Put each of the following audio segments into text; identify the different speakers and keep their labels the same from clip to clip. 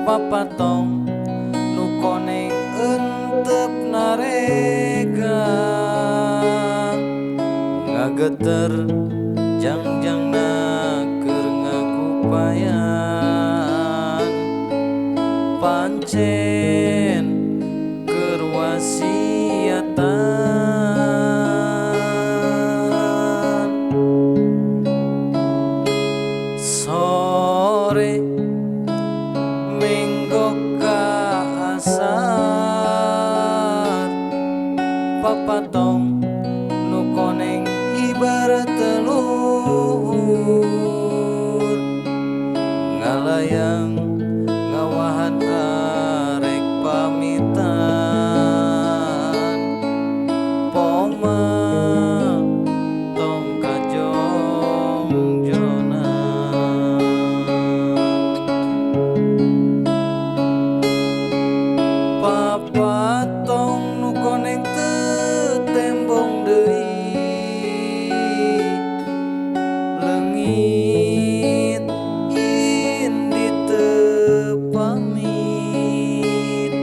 Speaker 1: Papatong nu koneng entep naregang ngageter jangjangna keur ngagupayan pancen keur wasiatan. Sore menggok ka asar papatong nu koneng ibarat telur ngalayang ngawahan arek pamitan poma tong kajongjonan. Papatong nu koneng teu tembong deui leungit indi teu pamit.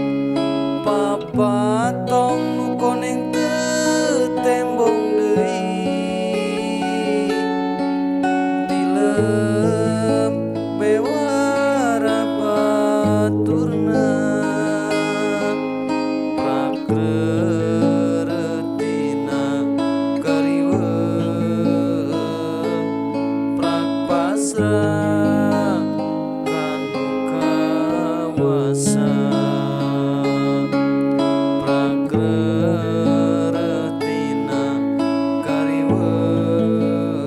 Speaker 1: Papatong nu koneng teu tembong deui tilem bewara baturna prakreuretina kariweuh prak pasrah kanu kawasa prakreuretina kariweuh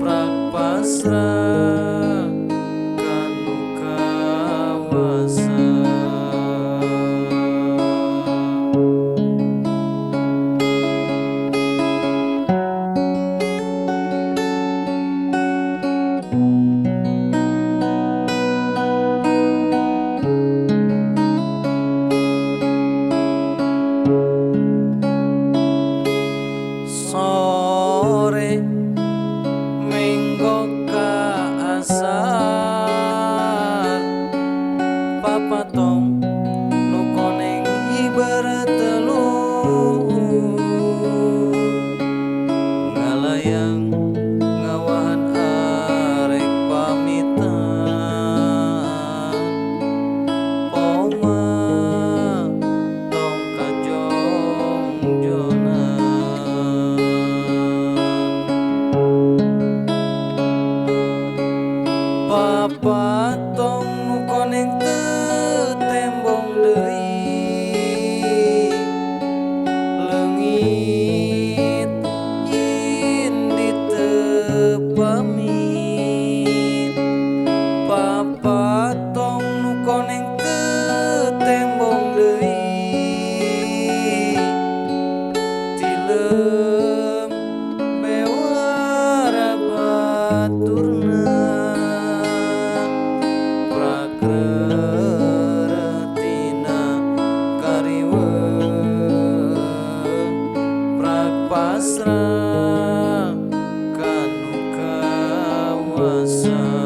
Speaker 1: prak pasrah kanu kawasa. Sore menggok ka asar papatong nu koneng ibarat telur ngalayang ngawahan arek pamitan poma tong kajongjonan. Papatong nu koneng teu tembong deui leungit indi teu pamit. Papatong nu koneng teu tembong deui tilem bewara baturna prakreuretina kariweuh prak pasrah kanu kawasa.